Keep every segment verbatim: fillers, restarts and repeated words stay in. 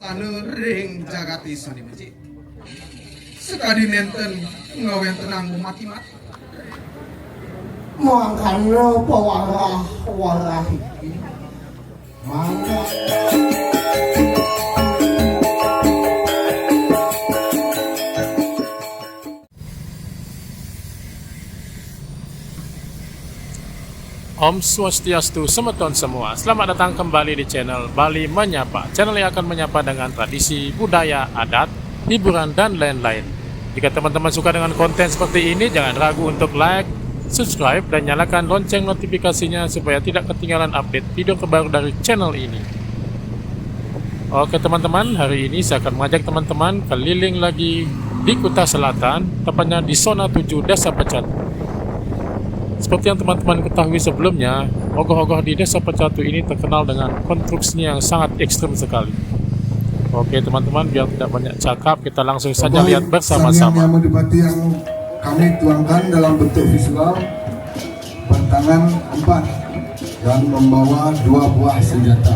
Anu ring jagat Isuni, Beji. Sakadi nenten ngawéntenang mati-mati. Mangkana pawarah-warah iki. Mangga. Om Swastiastu, semeton semua. Selamat datang kembali di channel Bali Menyapa. Channel yang akan menyapa dengan tradisi, budaya, adat, hiburan, dan lain-lain. Jika teman-teman suka dengan konten seperti ini, jangan ragu untuk like, subscribe, dan nyalakan lonceng notifikasinya supaya tidak ketinggalan update video terbaru dari channel ini. Oke teman-teman, hari ini saya akan mengajak teman-teman keliling lagi di Kuta Selatan, tepatnya di Zona tujuh Desa Pecatu. Seperti yang teman-teman ketahui sebelumnya, ogoh-ogoh di Desa Pecatu ini terkenal dengan konstruksinya yang sangat ekstrim sekali. Oke teman-teman, biar tidak banyak cakap, kita langsung saja lihat bersama-sama. Sang Hyang Yama Dipati yang kami tuangkan dalam bentuk visual bertangan empat dan membawa dua buah senjata,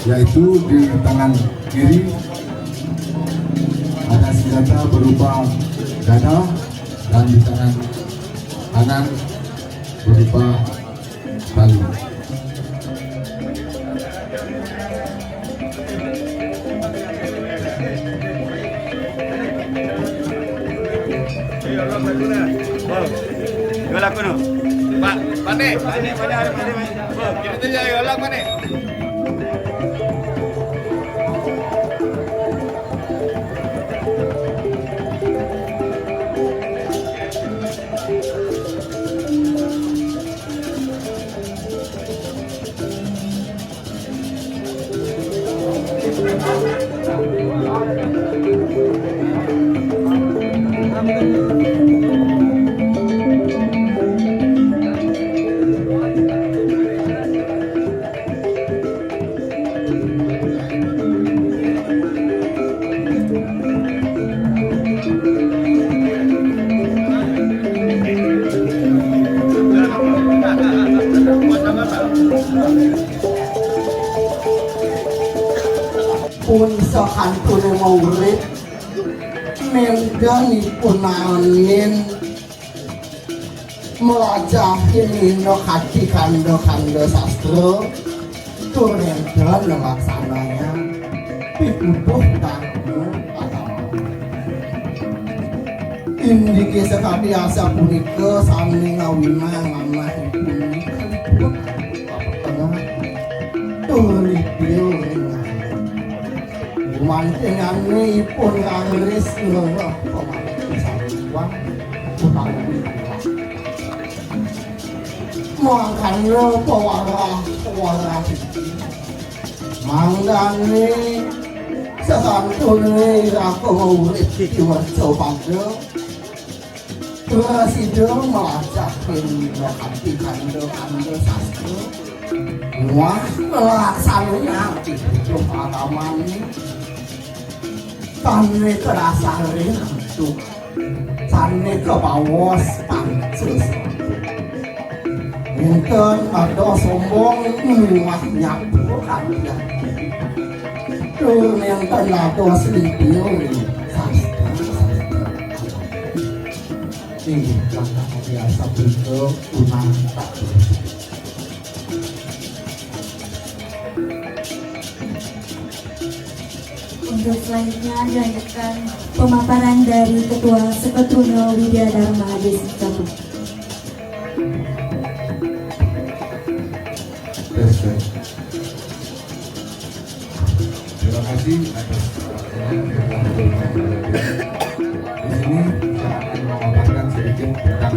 yaitu di tangan kiri ada senjata berupa gada dan di tangan kanan berupa tali. Pak, Pak Nek, Pak Nek, Pak Nek, Pak Nek. Kita tadi jalan, Pak Nek. Pun sakantune maurip, nénten ipun angin mlajahin ina kati kanda-kanda sastra, tur nénten nglaksanayang pituduh dharma agama. Indike sakadi asapunika sami ngawinang manahipun kaliput tengah tur lipil ring Gumantingane ipun raris ngrereh pamati saruan utawi iwak. Mangkana pawarah-warah iki, mangdane sesantune iraga urip ing warsa pada, prasida mlajahin kanthi kanda-kanda sastra. Wah, nglaksanayang pituduh agamane. Tan wéka dasare antuk. Tan wéka baos panca sila. Nénten ada sombong miwah nyapu kanthi ati. Tur nénten ada slibil sastra-sastra. Inggih, langkah biasa punika unang tak. Untuk selanjutnya dilanjutkan pemaparan dari Ketua Seketruna Widya Dharma Desa Cabu. Tes, tes. Terima kasih atas perhatiannya. Di sini saya akan memaparkan sedikit tentang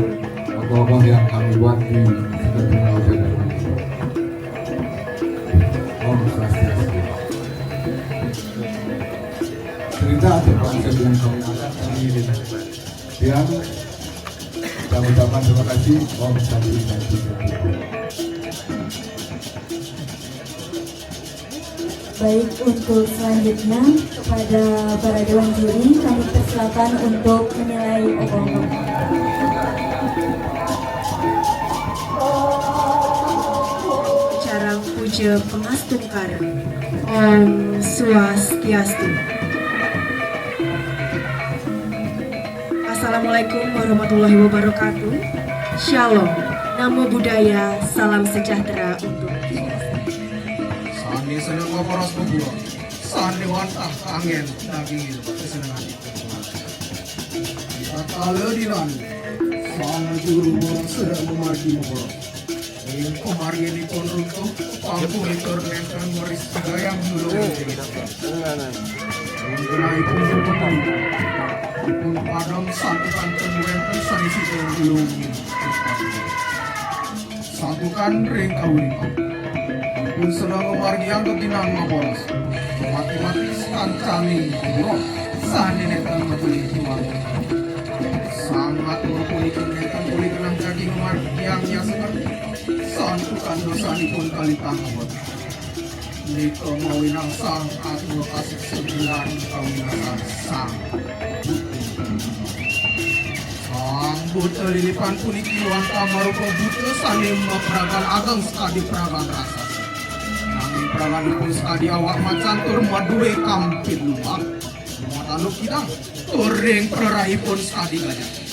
ogoh-ogoh yang kami buat di Seketruna Widya Dharma. Om Swastiastu. Cerita atau konsep yang kami angkat tadi, yang kami ucapkan terima kasih. Om Santi, Santi, Santi. Baik, untuk selanjutnya kepada para dewan juri kami persilakan untuk menilai ogoh-ogoh. Acara puja Pangastungkara. Om Swastiastu. Assalamualaikum warahmatullahi wabarakatuh. Shalom. Namo Buddhaya. Salam sejahtera untuk kita. Sane seneng maparas beburon. Sane wantah kangen daging kesenengan. Kita kala dilan. Sang juru boros sedang memargi boros. Ing pamarginipun runtuh, pangku likur nenten meris gayam dulu. Ing genaipun rumput ipun padam santukan ten wenten sane sida dulu. Santukan ring kawuripan. Ipun sedang memargiang ketinang maporos. Mati-mati sakancaning buron. Sane nenten metu ing tiwang. Sangat puniki nenten uli genah daging margiang yasaken. Santukan dosanipun kalintang abot. Nika mawinang sang atma kasik sebulan kawinasan sang. Sang buta lilipan puniki wantah marupa buta sane mapragan ageng sakadi pragan rasa. Nanging praganipun sakadi awak macan tur maduwe kampid lumbang. Matanduk kidang, tur ring prarahipun sakadi gajah.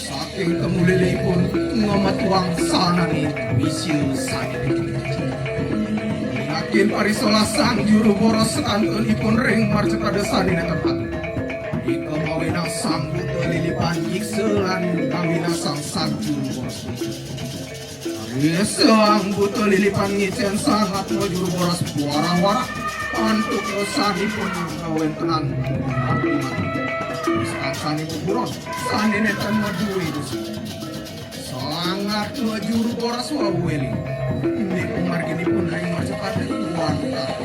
Saking temulilipun ngametuang sanane wisil sane. Yakin parisolah sang juru boros sekantunipun ring marcapada sane nenten patuh. Ika mawinang sang buta lilipan nyiksa lan ngawinasang sang juru boros. Sang buta lilipan ngicen sang atma juru boros warah-warah. Antuk kesanipun kawentenan mati-mati. Sang sane beburon, sane nenten maduwe dosa. Sang atma juru boros wau weli. Nika marginipun ring marcapada wantah.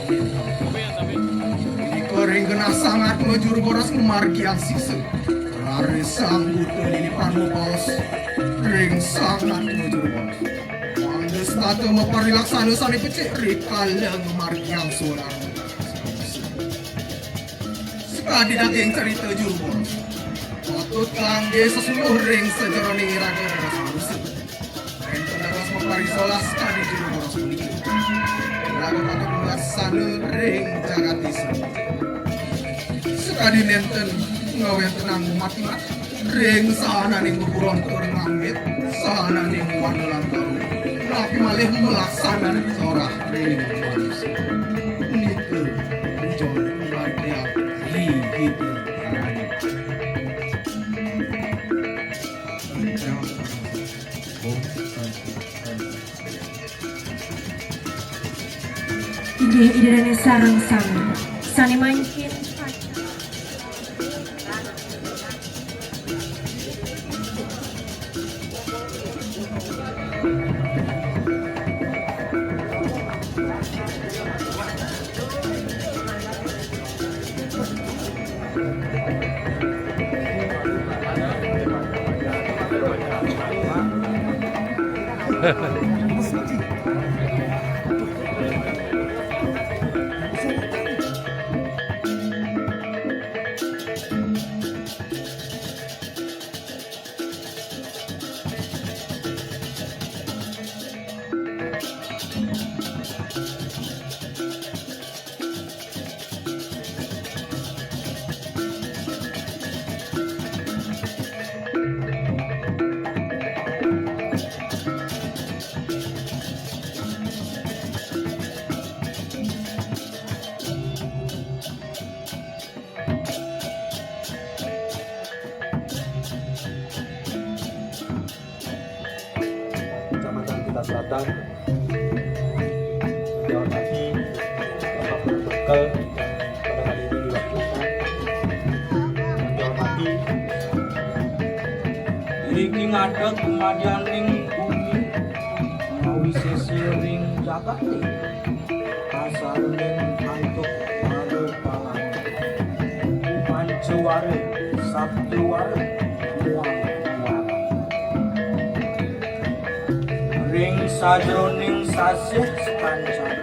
Nika ring genah sang atma juru boros ngamargiang siksa. Raris sang buta lilipan mabaos ring sang atma juru boros. Mangda setata maparilaksana sane becik rikala ngamargiang suara. Sakadi daging carita juru boros. Patut kangge sesuluh ring sajeroning iraga dados manusa. Enten dados maparisolah sakadi juru boros puniki. Iraga patut melaksana ring jagat desa. Sakadi nenten ngawentenang mati-mati. Ring sahananing beburon tur ngambit, sahananing warna lan taru. Napi malih malaksanan torah ring manusa. Punika ujon margiang hidupane. Inggih Ida Dane sareng sami. Sane mangkin Kecamatan Kuta Selatan. Yang kami Bapak Bekal pada hari ini diwakilkan. Yang kami hormati. Iriki ngadeg kumadianing bumi, mawisesa ring jagate. Asaruning antuk wara palan. Pancawara, saptawara, muang muara. Ring sajeroning sasih sakancan.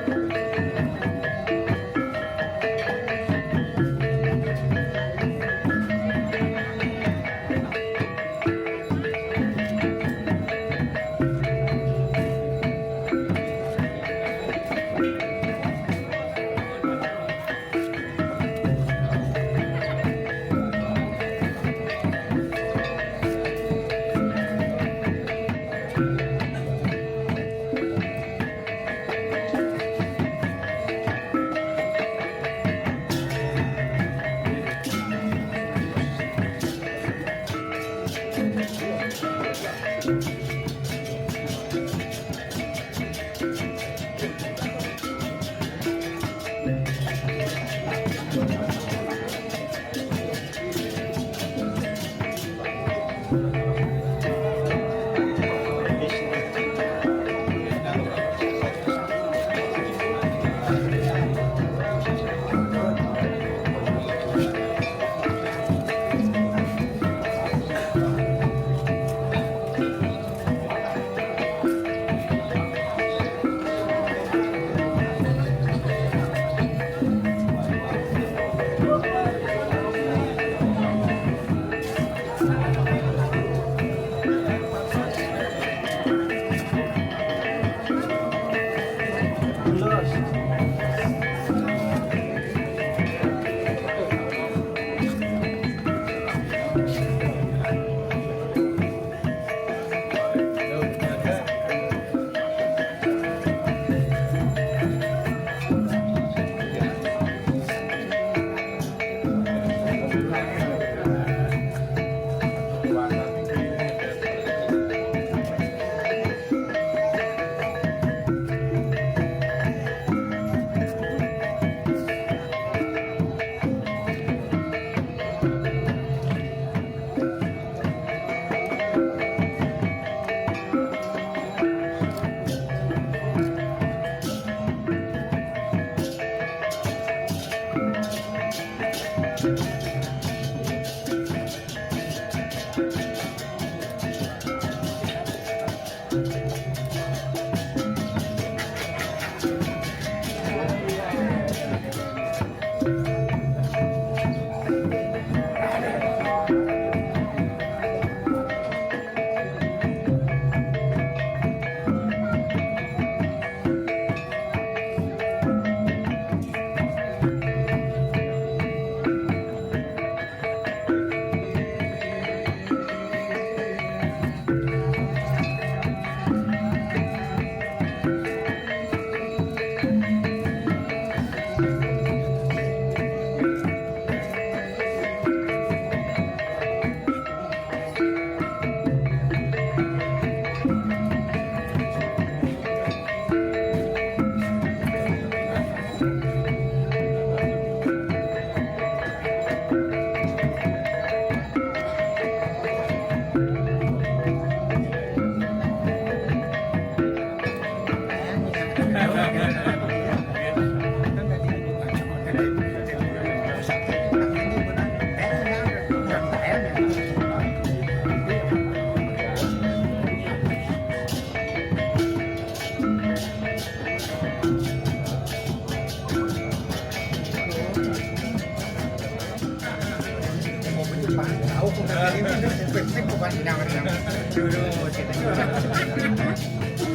Juru, juru.